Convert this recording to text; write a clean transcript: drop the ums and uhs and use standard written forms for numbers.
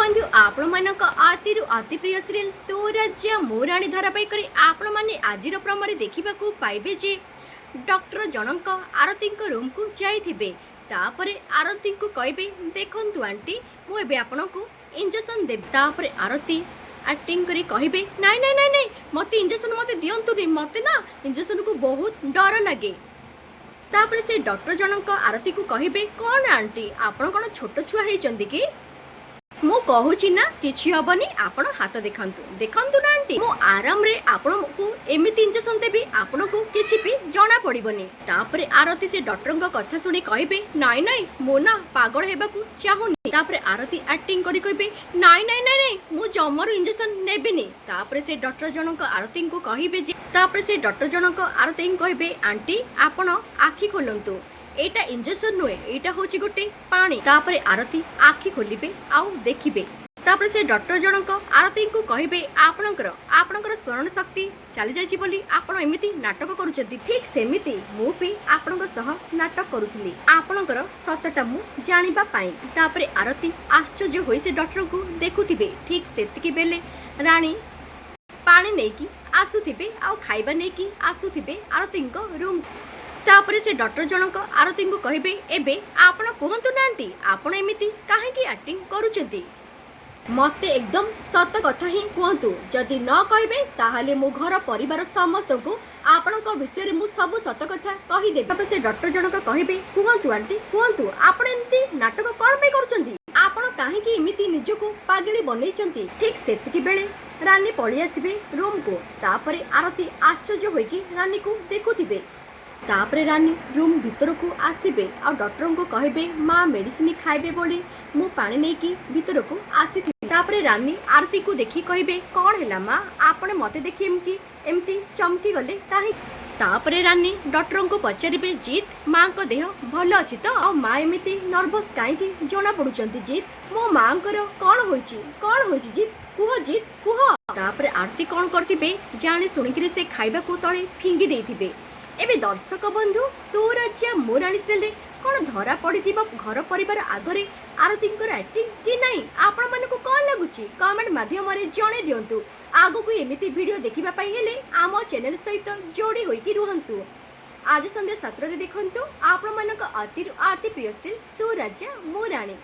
ବନ୍ଧୁ, ଆପଣମାନଙ୍କ ଅତିରୁ ଅତି ପ୍ରିୟ ସିରିଏଲ ତୋ ରାଜା ମୋ ରାଣୀ ଧାରାବାହିକରେ ଆପଣମାନେ ଆଜିର ପ୍ରୋମୋରେ ଦେଖିବାକୁ ପାଇବେ ଯେ ଡକ୍ଟର ଜଣଙ୍କ ଆରତୀଙ୍କ ରୁମକୁ ଯାଇଥିବେ। ତାପରେ ଆରତୀଙ୍କୁ କହିବେ, "ଦେଖନ୍ତୁ ଆଣ୍ଟି, ମୁଁ ଏବେ ଆପଣଙ୍କୁ ଇଞ୍ଜେକ୍ସନ ଦେବି।" ତାପରେ ଆରତୀ ଆକ୍ଟିଂ କରି କହିବେ, "ନାଇଁ ନାଇଁ ନାଇଁ ନାଇଁ, ମୋତେ ଇଞ୍ଜେକ୍ସନ ମୋତେ ଦିଅନ୍ତୁନି। ମୋତେ ନା ଇଞ୍ଜେକ୍ସନକୁ ବହୁତ ଡର ଲାଗେ।" ତାପରେ ସେ ଡକ୍ଟର ଜଣଙ୍କ ଆରତୀକୁ କହିବେ, "କ'ଣ ଆଣ୍ଟି, ଆପଣ କ'ଣ ଛୋଟ ଛୁଆ ହେଇଛନ୍ତି କି? ମୁଁ କହୁଛି ନା, କିଛି ହବନି। ଆପଣ ହାତ ଦେଖାନ୍ତୁ, ଦେଖନ୍ତୁ ନା ଆଣ୍ଟି। ମୁଁ ଆରାମରେ ଆପଣଙ୍କୁ ଏମିତି ଇଞ୍ଜେକ୍ସନ ଦେବି, ଆପଣଙ୍କୁ କିଛି ବି ଜଣା ପଡ଼ିବନି।" ତାପରେ ଆରତୀ ସେ ଡକ୍ଟରଙ୍କ କଥା ଶୁଣି କହିବେ, "ନାଇଁ ନାଇଁ, ମୁଁ ନା ପାଗଳ ହେବାକୁ ଚାହୁଁନି।" ତାପରେ ଆରତୀ ଆକ୍ଟିଂ କରି କହିବେ, "ନାଇଁ ନାଇଁ ନାଇଁ ନାଇଁ, ମୁଁ ଜମାରୁ ଇଞ୍ଜେକ୍ସନ ନେବିନି।" ତାପରେ ସେ ଡକ୍ଟର ଜଣଙ୍କ ଆରତୀଙ୍କୁ କହିବେ ଯେ ତାପରେ ସେ ଡକ୍ଟର ଜଣଙ୍କ ଆରତୀଙ୍କୁ କହିବେ, "ଆଣ୍ଟି, ଆପଣ ଆଖି ଖୋଲନ୍ତୁ। ଏଇଟା ଇଞ୍ଜେକ୍ସନ ନୁହେଁ, ଏଇଟା ହେଉଛି ଗୋଟେ ପାଣି।" ତାପରେ ଆରତୀ ଆଖି ଖୋଲିବେ ଆଉ ଦେଖିବେ। ତାପରେ ସେ ଡକ୍ଟର ଜଣଙ୍କ ଆରତୀଙ୍କୁ କହିବେ, ଆପଣଙ୍କର ସ୍ମରଣ ଶକ୍ତି ଚାଲିଯାଇଛି ବୋଲି ଆପଣ ଏମିତି ନାଟକ କରୁଛନ୍ତି। ଠିକ୍ ସେମିତି ମୁଁ ବି ଆପଣଙ୍କ ସହ ନାଟକ କରୁଥିଲି, ଆପଣଙ୍କର ସତଟା ମୁଁ ଜାଣିବା ପାଇଁ।" ତାପରେ ଆରତୀ ଆଶ୍ଚର୍ଯ୍ୟ ହୋଇ ସେ ଡକ୍ଟରଙ୍କୁ ଦେଖୁଥିବେ। ଠିକ୍ ସେତିକି ବେଳେ ରାଣୀ ପାଣି ନେଇକି ଆସୁଥିବେ ଆଉ ଖାଇବା ନେଇକି ଆସୁଥିବେ ଆରତୀଙ୍କ ରୁମ୍। ତାପରେ ସେ ଡକ୍ଟର ଜଣଙ୍କ ଆରତୀଙ୍କୁ କହିବେ, "ଏବେ ଆପଣ କୁହନ୍ତୁ ନା ଆଣ୍ଟି, ଆପଣ ଏମିତି କାହିଁକି ଆକ୍ଟିଂ କରୁଛନ୍ତି? ମତେ ଏକଦମ ସତ କଥା ହିଁ କୁହନ୍ତୁ। ଯଦି ନ କହିବେ, ତାହେଲେ ମୋ ଘର ପରିବାର ସମସ୍ତଙ୍କୁ ଆପଣଙ୍କ ବିଷୟରେ ମୁଁ ସବୁ ସତ କଥା କହିଦେବି।" ତାପରେ ସେ ଡକ୍ଟର ଜଣକ କହିବେ, "କୁହନ୍ତୁ ଆଣ୍ଟି, କୁହନ୍ତୁ, ଆପଣ ଏମିତି ନାଟକ କ'ଣ ପାଇଁ କରୁଛନ୍ତି? ଆପଣ କାହିଁକି ଏମିତି ନିଜକୁ ପାଗିଳି ବନେଇଛନ୍ତି?" ଠିକ୍ ସେତିକି ବେଳେ ରାନୀ ପଳେଇ ଆସିବେ ରୁମକୁ। ତାପରେ ଆରତୀ ଆଶ୍ଚର୍ଯ୍ୟ ହୋଇକି ରାନୀକୁ ଦେଖୁଥିବେ। ତାପରେ ରାନୀ ରୁମ୍ ଭିତରକୁ ଆସିବେ ଆଉ ଡକ୍ଟରଙ୍କୁ କହିବେ, "ମା ମେଡ଼ିସିନ ଖାଇବେ ବୋଲି ମୁଁ ପାଣି ନେଇକି ଭିତରକୁ ଆସିଥିଲି।" ତାପରେ ରାନୀ ଆରତୀକୁ ଦେଖି କହିବେ, "କ'ଣ ହେଲା ମା, ଆପଣ ମୋତେ ଦେଖି ଏମିତି ଏମିତି ଚମକି ଗଲେ କାହିଁକି?" ତାପରେ ରାନୀ ଡକ୍ଟରଙ୍କୁ ପଚାରିବେ, "ଜିତ୍, ମାଙ୍କ ଦେହ ଭଲ ଅଛି ତ? ଆଉ ମା ଏମିତି ନର୍ଭସ୍ କାହିଁକି ଜଣା ପଡୁଛନ୍ତି? ଜିତ୍, ମୋ ମାଙ୍କର କ'ଣ ହୋଇଛି? କ'ଣ ହୋଇଛି ଜିତ୍? କୁହ ଜିତ୍, କୁହ।" ତାପରେ ଆରତୀ କ'ଣ କରିଥିବେ, ଜାଣି ଶୁଣିକିରି ସେ ଖାଇବାକୁ ତଳେ ଫିଙ୍ଗି ଦେଇଥିବେ। ଏବେ ଦର୍ଶକ ବନ୍ଧୁ, ତୋ ରାଜା ମୋ ରାଣୀ ସିରିଏଲରେ କ'ଣ ଧରା ପଡ଼ିଯିବ ଘର ପରିବାର ଆଗରେ ଆରତୀଙ୍କର ଆକ୍ଟିଂ କି ନାହିଁ? ଆପଣମାନଙ୍କୁ କ'ଣ ଲାଗୁଛି, କମେଣ୍ଟ ମାଧ୍ୟମରେ ଜଣେଇ ଦିଅନ୍ତୁ। ଆଗକୁ ଏମିତି ଭିଡ଼ିଓ ଦେଖିବା ପାଇଁ ହେଲେ ଆମ ଚ୍ୟାନେଲ ସହିତ ଯୋଡ଼ି ହୋଇକି ରୁହନ୍ତୁ। ଆଜି ସନ୍ଧ୍ୟା 7ଟାରେ ଦେଖନ୍ତୁ ଆପଣମାନଙ୍କ ଅତିରୁ ଅତି ପ୍ରିୟ ସିରିଏଲ ତୋ ରାଜା ମୋ ରାଣୀ।